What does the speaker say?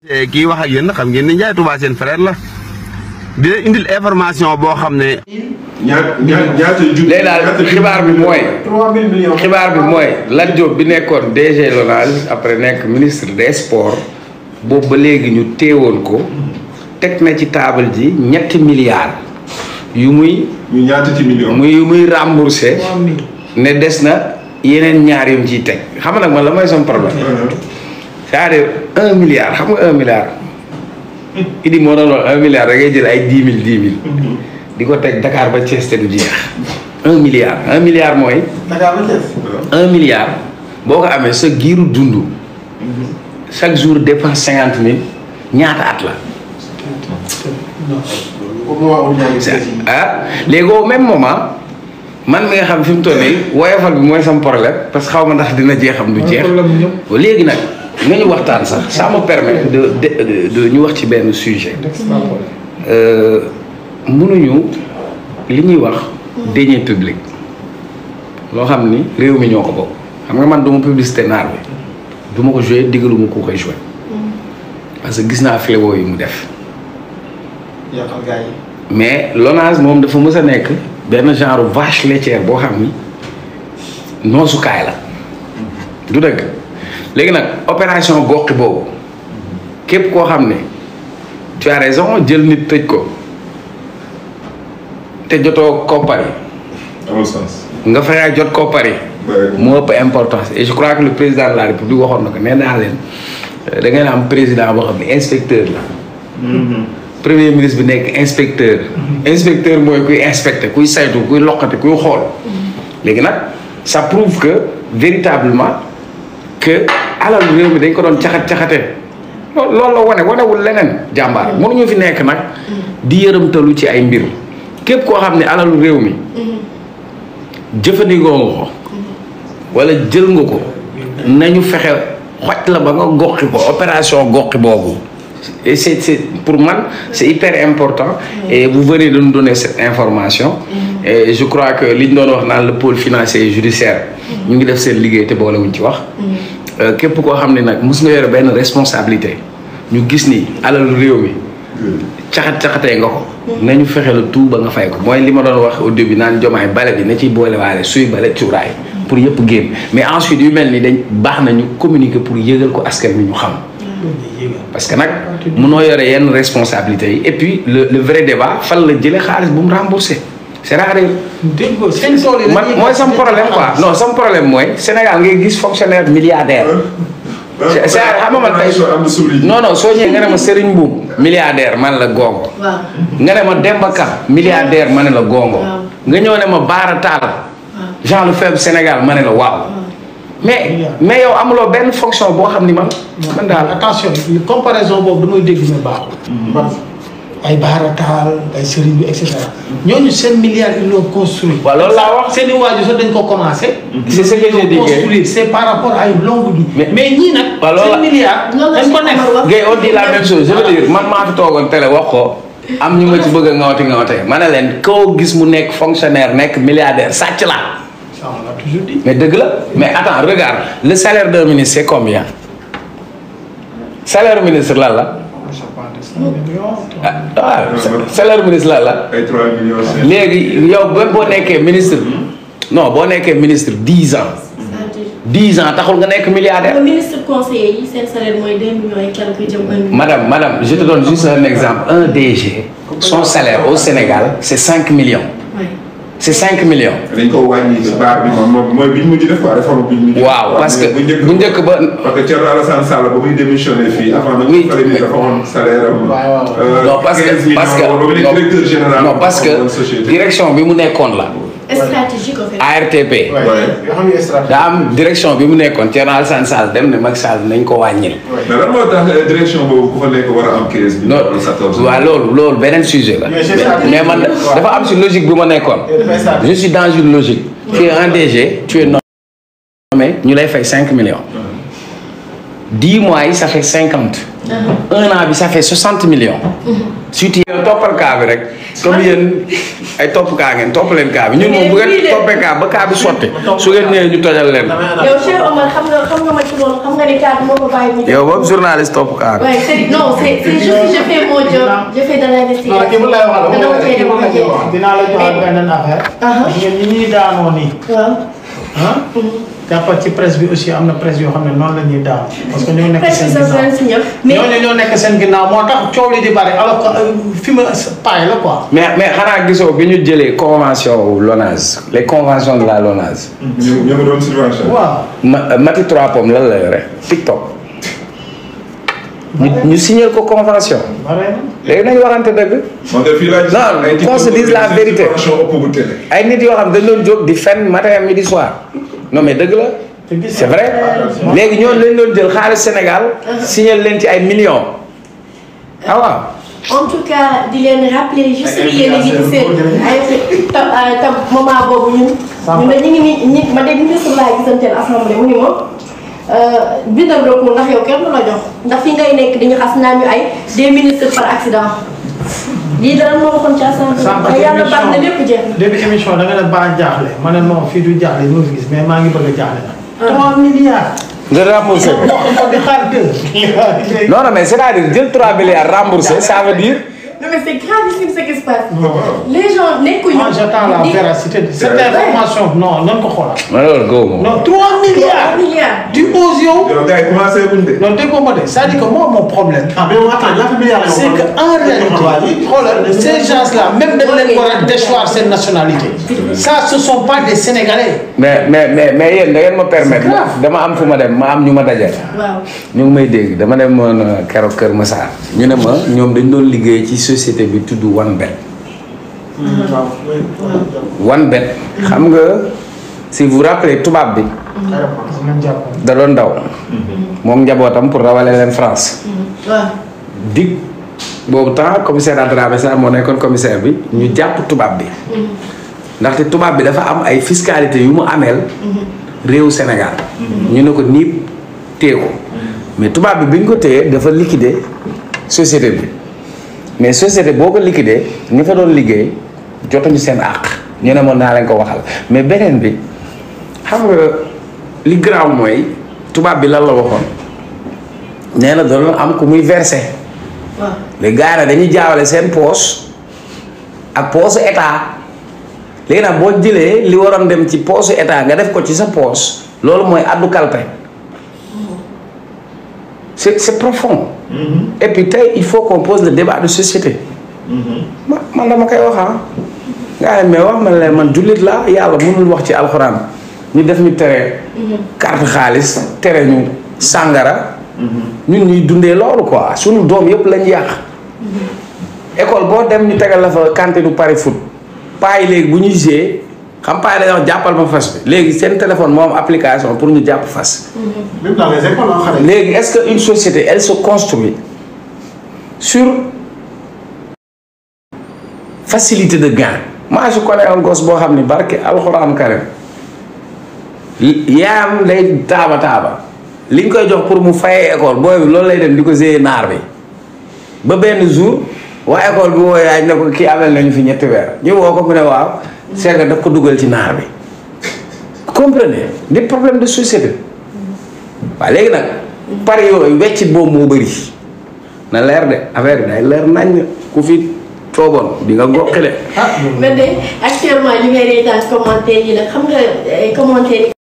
kii wax ak yéen xam ngeen ni Ndiaye Touba seen frère la di leen indil information boo xam ne. ñaata ju. léegi daal xibaar bi mooy. 3000 millions. xibaar bi mooy Lat Diop bi nekkoon DG Lonase après nekk ministre des sports boobu ba léegi ñu téewoon ko teg na ci table ji ñetti milliards yu muy. ñu ñaata ci millions. muy remboursé. ne des na yeneen ñaar yu mu ciy teg xam nga nag man la mooy son problème. c'est-à-dire 1 milliard xam nga 1 milliard. Idi moo doon wax 1 milliard da ngay jël ay 10 000 10 000. di ko teg Dakar ba Thiès te du jeex. 1 milliard 1 milliard mooy. Dakar ba Thiès. 1 milliard boo ko amee sa giiru dund. chaque jour dépense 50 000 ñaata at la. léegi au même moment man mi nga xam fi mu toll nii woyofal bi mooy sam problème parce que xaw ma ndax dina jeexam du jeex. léegi nag. nga ñu waxtaan sax ça me permet de ñu wax ci benn sujet mënuñu li ñuy wax deniers publics loo xam ni réew mi ñoo ko bokk xam nga man duma publicité naar bi duma ko joué diggaluma ku koy joué parce que gis naa fléau yi mu def mais Lonase moom dafa mës a nekk benn genre vache laitière boo xam ni noosukaay la du dëgg léegi nag opération goqi boobu képp koo xam ne tu as raison jël nit tëj ko te jotoo koppar yi. amul sens. nga fexe jot koppar yi. moo ëpp importance et je crois que le président de la république waxoon na ko nee naa leen da ngeen am président boo xam ne inspecteur la. premier ministre bi nekk inspecteur. inspecteur mooy kuy inspecter kuy saytu kuy loqati kuy xool. léegi nag ça prouve que véritablement que. alal réew mi dañ ko doon caxat-caxatee loolu la wanewul leneen jàmbaar mënuñu fi nekk nag di yërëmtalu ci ay mbir képp koo xam ne alalu réew mi jëfandikoo nga ko wala jël nga ko nañu fexe xoj la ba nga goxi ko opération goxi boobu et c'est pour man c'est hyper important et vous venez de nous donner cette information et je crois que li ñu doon wax naan le pôle financier et judiciaire ñu ngi def seen liggéey te boolewuñ ci wax képp koo xam ne nag mos nga yore benn responsabilité ñu gis ni alalu réew mi caxatee nga ko nañu fexe la tout ba nga fay ko mooy li ma doon wax au début naan jomaay bale bi na ciy boole waale suy bale cuuraay pour yëpp génn mais ensuite yu mel ni dañ baax nañu communiquer pour yëgal ko askan wi ñu xam parce que nag munoo yore yenn responsabilités yi et puis le vrai débat fan la jëlee xaalis bu mu remboursé c'est rare. man mooy sam problème quoi non sam problème mooy Sénégal ngay gis fonctionnaire milliardaire. c'est xam nga man tey non soo ñëwee nga ne ma Serigne Mboup milliardaire man la gongo. nga ne ma Demba Ka milliardaire ma ne la gongo. nga ñëw ne ma Bara Tall. Jean Lefebvre Sénégal ma ne la waaw. mais yow amuloo benn fonction boo xam ni man daal. attention comparaison boobu damay dégg na baaxul. ay Bara Tall ay Serigne bi et cetera ñooñu seen milliards ils l'ont construit. waaw loolu laa wax seen i waajur sax dañ ko commencé. c'est ce que j'ai dit construire c'est par rapport à une longue vie. mais ñii nag. waaw loolu la seen milliards. dañ ko nekk. Guèye on dit la même chose je veux dire man maa fi toogoon télé wax ko am ñu ma ci bëgg a ngawte ma ne leen koo gis mu nekk fonctionnaire nekk milliardaire sàcc la. ça on l'a toujours dit. mais dëgg la mais attends regarde le salaire d'un ministre c'est combien salaire ministre lan la. salaire ministre la. ay 3 millions. léegi yow ba boo nekkee ministre. non boo nekkee ministre 10 ans. 10 ans taxul nga nekk milliardaire. ministre conseiller yi seen salaire mooy 2 millions et quelques jëm 1 million. madame je te donne juste un exemple un DG. son salaire au Sénégal c'est 5 millions. Oui. c'est 5 millions. dañ ko wàññi si baar bi moom mooy bi ñu mujj def quoi réforme bi ñu mujj. waaw parce que bu njëkk ba. parce que Thierno Alassane Sall ba muy démissionné fii avant. oui mais dafa amoon salaire am. non parce que direction bi mu nekkoon la. stratégique en fait. ARTP. daa am direction bi mu nekkoon Thierno Alassane Sall dem ne Macky Sall nañ ko wàññil. mais lan moo tax direction boobu ku fa nekk war a am 15 bi. non waaw loolu beneen sujet la. mais man dafa am si logique bi ma nekkoon. je suis dans une logique. tu es un DG tu es nommé ñu lay fay 5 millions. 10 mois ça fait 50. 1 an ça fait 60 millions. surtout toppal kaa bi rek comme yéen ay topp kaa ngeen topp leen kaa bi ñun moom bu ngeen toppee kaa ba kaa bi sotti su ngeen ñëwee ñu tojal leen. yow Cheikh Omar xam nga ma ci loolu xam nga ne kaa bi moo ko bàyyi mu. yow boobu journaliste topp kaa bi. non c'est juste je fais mon job je fais de l'investigation. dinaa la jox benn affaire. ñi ñuy daanoo nii. waaw. jàppal ci presse bi aussi am na presse yoo xam ne noonu la ñuy daaw parce que ñoo nekk seen ginnaaw ñooñu ñoo nekk seen ginnaaw moo tax coow li di bari alors que fi ma paay la quoi. mais xanaa gisoo bi ñu jëlee convention wu LONASE les conventions de la LONASE. ñoo doon subvention. waaw Mati 3 Pommes lan la yore TikTok. ñu signé ko convention. léegi nañu waxante dëgg. non qu'on se dise la vérité. ay nit yoo xam dañ doon jóg di fenn matin midi soir. non mais dëgg la c'est vrai léegi ñoom lañ doon jël xaalis Sénégal signé leen ci ay millions ah waaw. en tout cas di leen rappeler juste que yéen a ngi ci seen ay tam moment boobu ñun ñu ngi ni ma dégg ministre laa gisanteel assemblée mu ni moom bindal recours ndax yow kenn du la jox ndax fi ngay nekk di ñu xas naa ñu ay des ministres par accident lii dara moo waxoon ci assemblée yàlla baax na lépp jeex na. début émission da nga ne baa jaaxle ma ne non fii du jaaxle ñoo fi gis mais maa ngi bëgg a jaaxle nag. 3 milliards. nga remboursé. di xaar 2. non non mais c'est-à-dire jël 3 milliards remboursé ça veut dire. non mais c'est gravissime ce qui se passe. les gens nekkuñu. moi j'attends la véracité de cette information non nan ko xoolal. ma loolu góob moom. non 3 milliards. tu oses yow. yow gars yi commencé wuñ de. non déggoo ma de c'est-à-dire que moi mon problème. mais on attend ñaata milliards la c'est que en réalité xoolal ces gens-là même dañ leen war a déchoir seen nationalité. ça ce sont pas des Sénégalais. mais yéen da ngeen ma permettre dama am fu ma dem ma am ñu ma dajal. waaw ñu ngi may dégg dama demoon keroog Kër Massar. ñu ne ma ñoom dañ doon liggéey ci société bi tudd OneBet. OneBet xam nga si vous rappelez tubaab bi. da doon daw. moom njabootam pour rawale leen France. dig boobu temps commissaire Adrame Sarr moo nekkoon commissaire bi ñu jàpp tubaab bi. ndaxte tubaab bi dafa am ay fiscalité yu mu ameel. réewu Sénégal. ñu ne ko niib téye ko. mais tubaab bi ñu ko téyee dafa liquider société bi. mais société boo ko liquider ñi fa doon liggéey jotuñu seen àq ñu ne moom naa leen ko waxal mais beneen bi xam nga li grave mooy tubaab bi lan la waxoon nee na doon am ku muy verser. waaw les gars yi dañuy jaawale seen poche ak poche état léegi nag boo jëlee li waroon dem ci poche état nga def ko ci sa poche loolu mooy addu kalpe c'est profond. Et puis tey il faut qu'on pose le débat de société. man dama koy wax nga mais wax man leen man jullit la yàlla mënul wax ci alxuraan ñu def ñu tere carte xaalis tere ñu sàngara ñun ñuy dundee loolu quoi suñu doom yëpp lañ yàq école boo dem ñu tegal la fa cantine pari foot paa yi léegi bu ñuy jouer xam paa yi dañuy wax jàppal ma fas bi léegi seen téléphone moo am application pour ñu jàpp fas. même dans les écoles léegi est-ce que une société elle se construit sur facilité de gain. moi je connais un gosse boo xam ni barke alxuraan karim yaam day taaba li ñu koy jox pour mu fayee école booy bi loolu lay dem di ko gérer naar bi ba benn jour waa école bi woo yaay ne ko kii amel nañu fi 3 weer ñu woo ko mu ne waaw c'est que daf ko dugal ci naar bi comprenez des problèmes de société waaw léegi nag par yooyu weccit boobu moo bëri na leer de affaire bi day leer nañ ku fi toogoon di nga goqile. mais de actuellement li ngay reetaan commentaire yi nag xam nga commentaire yi